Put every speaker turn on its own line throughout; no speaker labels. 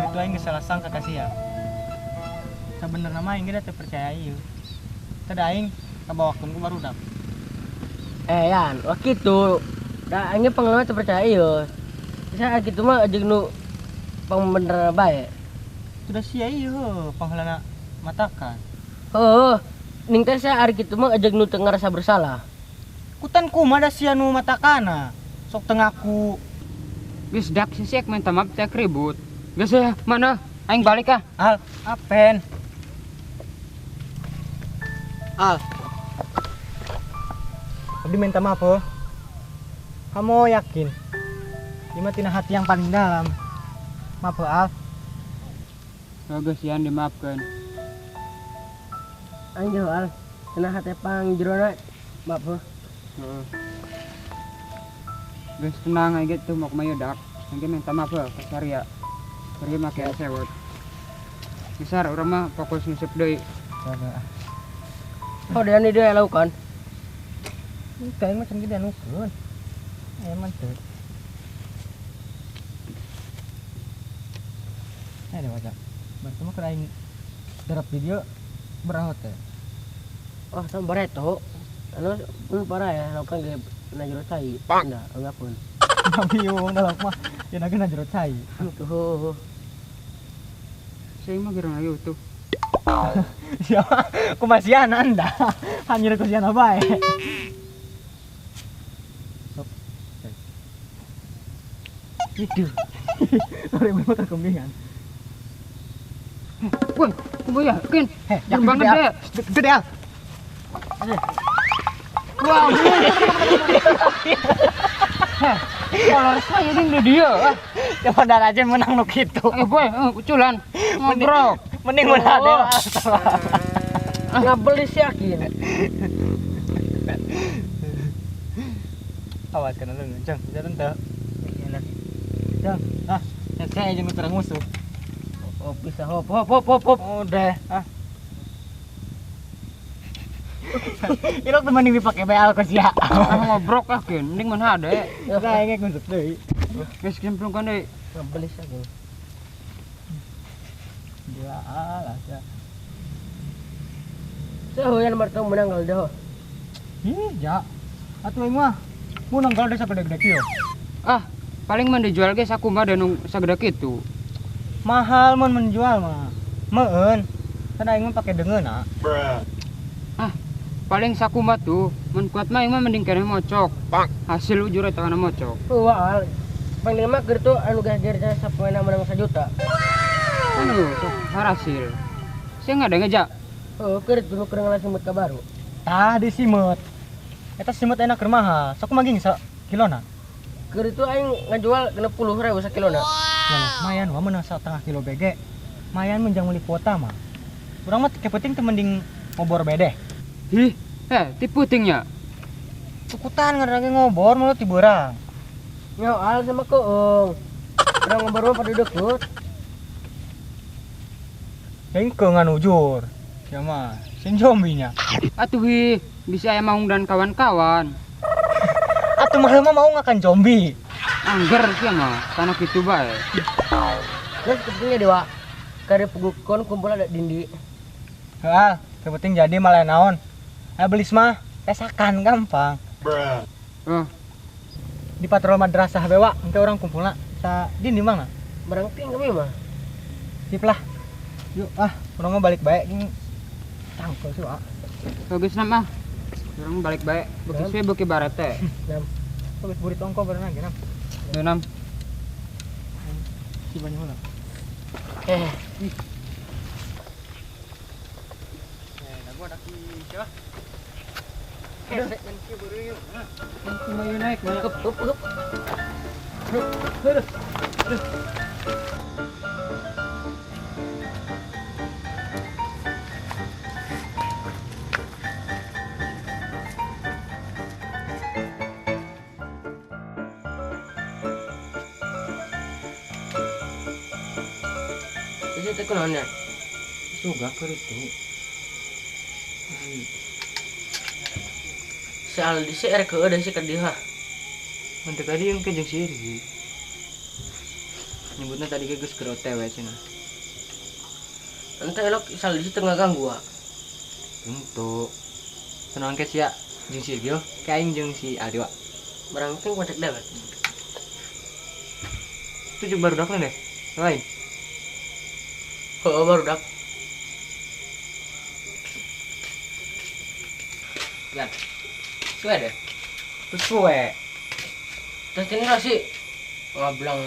Itu aing geus salah sangka ka sia. Sabenerna mah aing ge teu percaya ieu. Teu aing kabawakeun ku barudak.
Yan, wah kitu. Da aing ge pangalaman teu percaya ieu. Bisa kitu mah jeung nu pangbener bae.
Sudah sia ieu pangheulana matakan.
Heuh, ning teh sia ari kitu mah jeung nu teu ngarasa bersalah.
Kutan kumaha da sia nu matakana? Sok teu ngaku.
Geus dak sisek minta maaf teh ribut. Geus ya, mana? Aing balik ah.
Al, apen. Al. Abdi minta maaf, oh. Kamu yakin? Ieu tina hati yang paling dalam. Maaf, Al.
Bagus yan dimaafkan.
Anjir, Al. Tina hati pangjerona. Maaf, oh.
Heeh. Geus tenang aja tuh mau kumaha dak. Engke minta maaf ke Saria. Saria make sewot. Besar urang mah fokus nguseup deui.
Oh, dia ni dia lakukan.
Kayak macam gede anukeun. Emang teu. Ada baca. Berarti mah keur aing darap video berahot teh.
Oh, sama bareto. Anu pun parah ya, lakukan ge na jero cai. Nah, enggak pun.
Tapi yo nalak mah ya naga na jero cai.
Tuh.
Saya mah gerang lagi utuh.
Siapa? Kumasian anda. Hanya kusian apa ya? Itu. Sorry, memang kekembingan.
Woi, kumaha yakin?
Heh, yakin
banget deh.
Gede al.
Wow. Heh, kalau saya ini dia.
Ya modal aja menang nu kitu.
Boy, uculan. Ngobrol.
Mending menang deh.
Ngabeli sih yakin.
Awas kana leungeun, Cang. Bisa teu? Cang, ah, saya aja nu terang musuh.
Oh, bisa hop hop hop hop hop.
Udah, ah. Ilok tuh mending dipakai BL ke sia.
Ngobrok ah kin, mending mun hade.
Lah engke nguseup deui.
Geus cemplungkeun deui.
Ngabeli sih aku.
Gila lah sia.
Saho yang martong menang galdo.
Ih, ja. Atuh aing mah menang galdo sagede-gede kieu.
Ah, paling mun dijual ge sakumaha da nu sagede kitu.
Mahal mun menjual mah. Meueun. Kan aing mah pake deungeunna.
Ah, paling sakumaha tuh, mun kuat mah aing mah mending keneh mocok. Hasil ujur eta kana mocok.
Wah, paling mah keur tuh anu gajer sapoena menang 1 juta.
Anu sok hasil. Saya nggak ada ngejak.
Oh, keur tuh keur ngalah simut ka baru.
Tah di simut. Eta simut enak keur mahal. Sok maging sa kilona.
Keur itu aing ngajual 60.000 sakilona.
Ya lumayan wah menang setengah kilo BG. Lumayan mun jang meuli kuota mah. Urang mah kepenting teu mending ngobor bedeh.
Hih, ti putingnya.
Cukutan ngaran ge ngobor mah ti beurang.
Nyoal sama keung. Urang ngobor mah pada deket.
Aing keungan ujur. Ya mah, sin zombinya.
Atuh hi, bisa aya maung dan kawan-kawan.
Atuh mah mau ngakan zombie.
Angger sih mah, tanah kitu bae.
Terus kepentingnya dewa. Kare pugukon kumpul ada dindi.
Heeh, kepenting jadi malah naon. Ayo beli mah, pesakan gampang.
Heeh.
Di patrol madrasah bewa, engke orang kumpulna sa dindi mah.
Barang ting kami mah.
Sip lah. Yuk ah, urang mah balik bae gini. Tangkel sih, Wak.
Bagus nama. Urang balik bae, beuki suwe beuki barete.
Nam. Bagus burit ongko bareng lagi, Nam.
Yo, Nam.
Si banyak heula. Nah, gua ada ki siapa? Aduh, ki buru yuk. Ki naik,
hup hup hup.
Aduh. Aduh.
Itu teh kunaon nya?
Suga keur itu.
Si Aldi si erek heueuh da si ka dieu hah.
Mun teu tadi engke jeung si Irgi. Nyebutna tadi ge geus keur OTW cenah.
Ente elok sal di situ ngaganggu ah.
Tentu. Tenang ke sia jeung si Irgil, ke aing jeung si Aldi wa.
Barang teh kontak dewek.
Itu jeung barudak deh. Lain.
Heeh barudak.
Yan. Suwe deh.
Terus suwe.
Terus ini sih ngablang.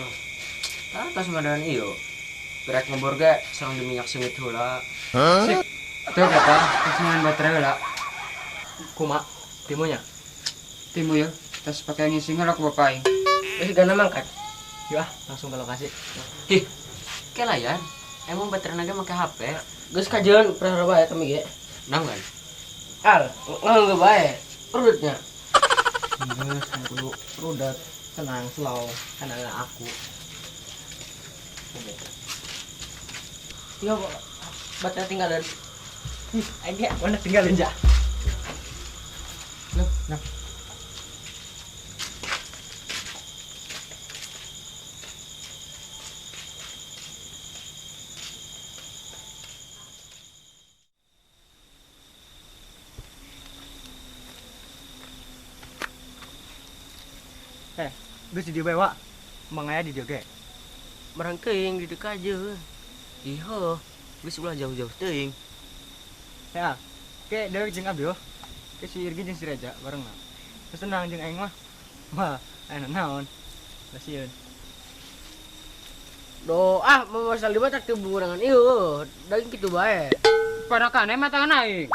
Ah, tas madan iyo. Gerak ngebor ge sareng di minyak sengit heula.
Sip. Tuh kata, tas ngan baterai heula.
Kuma, timunya.
Timu ya, tas pakai ngisi heula ku bapak aing.
Geus gana mangkat.
Yuk ah, langsung ke lokasi.
Ih. Kela yan. Emang baterai ge make HP.
Geus kajeun prehara bae kami ge.
Naon?
Al, nganggo bae. Perutnya.
Geus kudu rudet, tenang, slow, kan ada aku.
Yo, baterai tinggalan.
Ih, aing ge mana tinggalin ja. Nah. Geus di dieu bae wa. Mang aya di dieu ge.
Barang teuing di dieu aja.
Ih heuh, geus ulah jauh-jauh teuing.
Ya, ke dewek jeung Abdi oh. Ke si Irgi jeung si Reja bareng mah. Terus tenang jeung aing mah. Mah, aya naon. Basieun.
Do ah, masalah di batak teu buburangan ieu. Daging kitu bae.
Padakan mah tangan aing.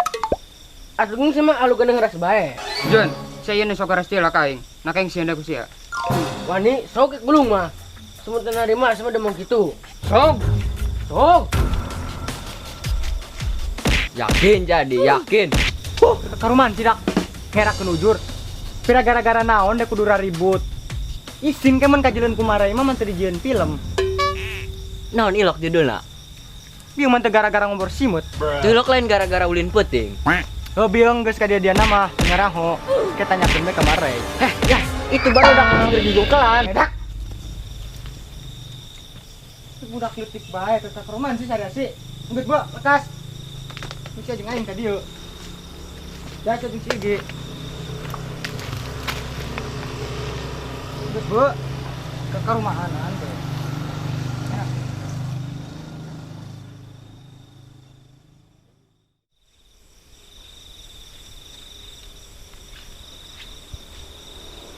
Atuh sama alu geuning ras bae.
Jun, saya nu sok ras ka aing. Nak aing sieun ku sia.
Wani, sok gulung mah. Semut nerima sama demong kitu.
Sok.
Sok.
Yakin jadi, yakin.
Karuman tidak ngerakeun ujur. Pira gara-gara naon deh kudu ribut. Isin kemen kajileun kumarai mah teu dijieun film.
Naon ilok judulna?
Biung mah teu gara-gara ngobrol simut.
Teu ilok lain gara-gara ulin peuting.
Heuh biung geus kadieu-diana mah ngaraho. Ke tanyakeun we ka Marei.
Ya, itu baru udah ngegugkelan.
Edak. Budak leutik bae teh karuman sih sadar sih. Geus gua lekas. Bisa jeung aing ka dieu. Ya jeung si Igi. Geus Bu. Ke karumahanan teh. Ya.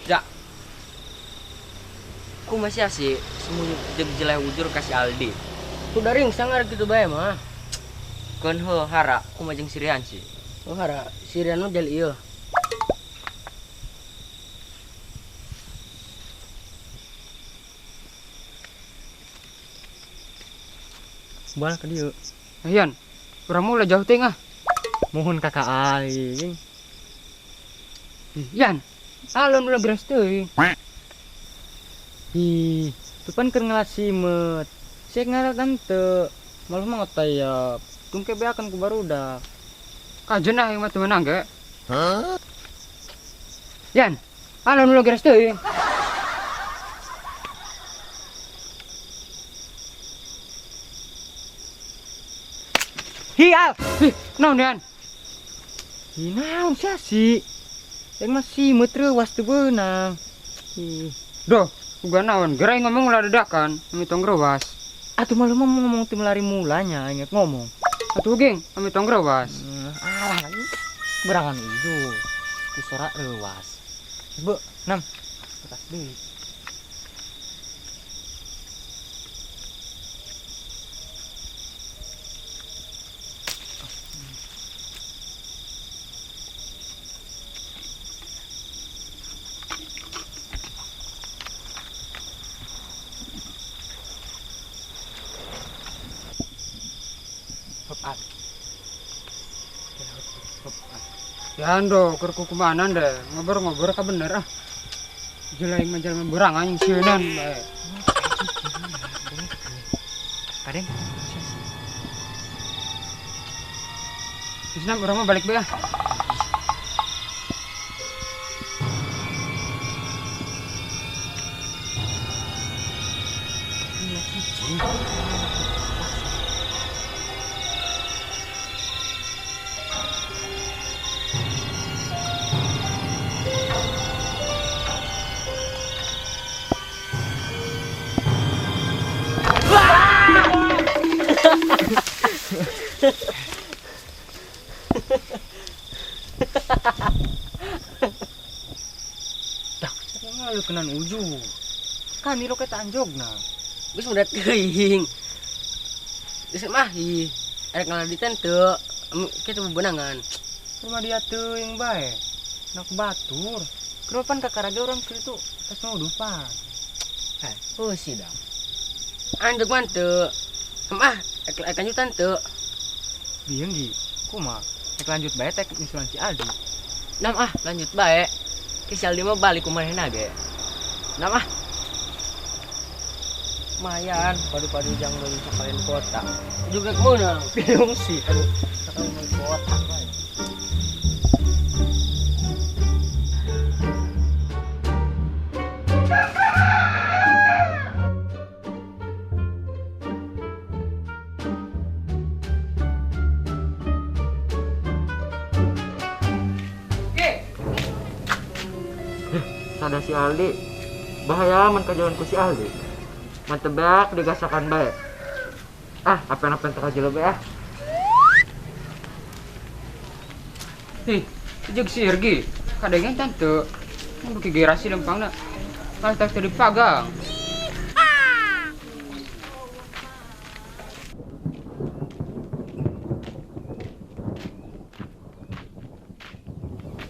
Ja. Ku masih asih sembunyi jeung jeleh ujur ka si Aldi.
Ku daring sangar kitu bae mah.
Keun heuh hara ku mah jeung si Rian sih.
Oh hara, si Rian mah jali ieu.
Bal ka dieu.
Yan, urang mah ulah jauh teuing ah.
Muhun kakak aing.
Yan, alon ulah geras teuing.
Ih, tuh pan keur ngelas simeut. Siek ngarat teu. Malah mah ngotayap. Tungke beakan ku barudak.
Kajeun ah aing mah teu meunang ge. Hah? Yan, alon ulah geras teuing.
Hi al.
Ih, naon Yan?
Hi naon sia sih? Aing mah simeut reuwas teu beunang. Ih,
doh, uga naon, gerai ngomong ulah dadakan, ami tong reuwas.
Atuh malu mah ngomong teu melari mulanya, inget ngomong.
Atuh geng, ami tong reuwas.
Alah, berangan ieu. Ku sorak reuwas. Bu, nam. Lekas deui.
Yan do, keur kukumanan deh, ngobrol-ngobrol ka bener ah. Jelai mah jelema berang anjing sieunan bae.
Kadeng.
Geus urang mah balik bae ah.
Dak, malu kenan uju. Kan ilo kita anjogna.
Geus mudat teuing. Geus mah ih. Arek ngaladitan teu. Kitu bebenangan.
Rumah dia teuing bae. Nak batur. Kenapa pan kakaraga orang kitu tas nudupan.
Heh, oh sih dah. Anjog mah teu. Mah, rek lanjutan teu.
Bieu gi. Kumaha? Rek lanjut bae tek nyusulan si Aldi.
Nam ah, lanjut bae. Ke si Aldi mah balik kumanehna ge. Nam ah. Lumayan, padu-padu jang dari sekalian kota.
Juga kemenang.
Bingung sih, aduh, sekalian kota bae.
Sada si Aldi, bahaya man kajalan ku si Aldi. Mantebak digasakan bae. Ah, apa-apa yang terjadi lebih ah.
Ih, jeung si Irgi, kadengen tante. Mun beuki gerasi lempangna. Malah tak teu dipagang.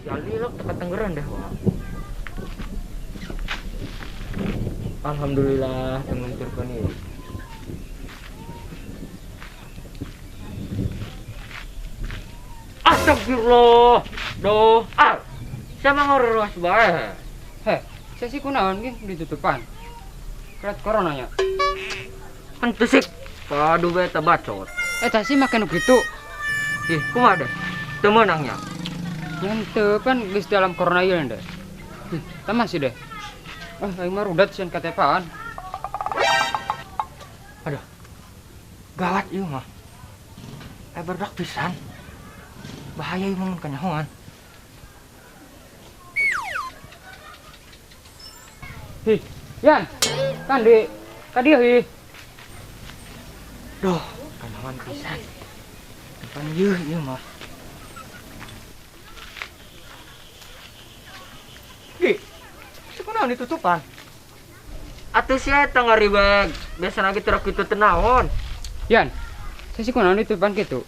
Si Aldi lo tepat tenggeran deh, wah. Alhamdulillah temencurkan ini. Astagfirullah. Doh, ah. Sama ngorros bae.
Heh, saya sih kunaon ge ditutupan. Kerat coronanya.
Henteu sik. Padu bae teh bacot.
Eta sih make nu kitu.
Ih, kumaha deh? Teu meunangnya.
Henteu pan geus dalam corona ieu deh. Ih, tah masih deh. Ah, aing mah rudat sieun katepaan.
Aduh. Gawat ieu mah. Berdak pisan. Bahaya ieu mah mun kanyahoan.
Hih, Yan. Kan di ka dieu hih.
Duh, kanyahoan pisan. Depan ieu ieu mah. Gi. Kunaon ditutupan?
Atuh sia eta ngaribeg. Biasana ge teu kitu teu naon.
Yan, saya sih kunaon ditutupan kitu.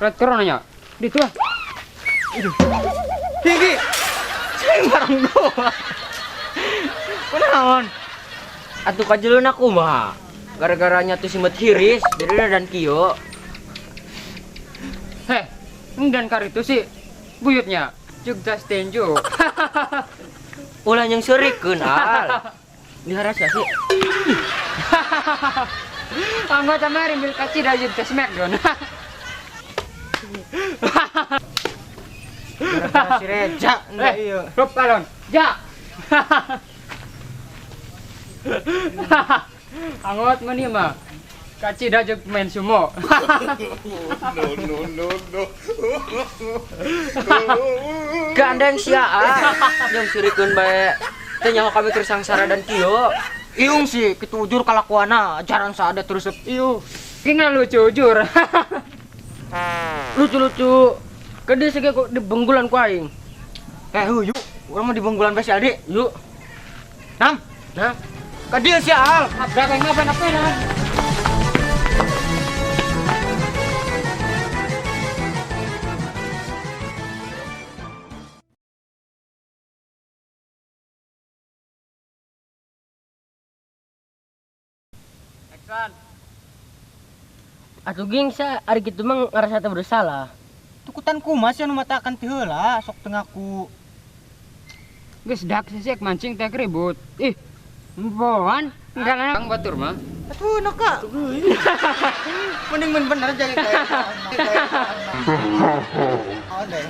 Plat coronanya. Ditu ah.
Aduh. Tinggi. Cing barang doa. Kunaon?
Atuh kajeluna kumaha? Gara-garanya tuh simet hiris, jadi dan kieu.
Heh, dan kar itu sih buyutnya. Jeung tas tenjo.
Ulah yang serikeun al. Diharap sih.
Anggota mah rimbil kacida jeung teh Smackdown.
Gara-gara si Reja
Eh,
ieu.
Rup alon. Ja. Angot mah nih mah. Kacida jeung main sumo.
No, no, no, no.
Gandeng sia ah. Jeung sirikeun bae. Teu nyaho kami keur sangsara dan kieu.
Iung sih kitu ujur kalakuana ajaran saada terus ieu.
Ki lucu ujur.
Lucu-lucu. Gede sih kok di benggulan ku aing.
Eh, yuk. Urang mah di benggulan bae si Aldi.
Yuk.
Nam.
Nah,
ka dieu si Al.
Abrak aing mah apa-apa.
Atuh ging sa ari kitu mah ngarasa teu bersalah.
Tukutan kumaha sia nu matakan ti heula sok teu ngaku.
Geus dak sih mancing teh ribut. Ih, empoan enggak kang batur mah.
Atuh nak ka. Mending men bener jadi kayak. Oh deh.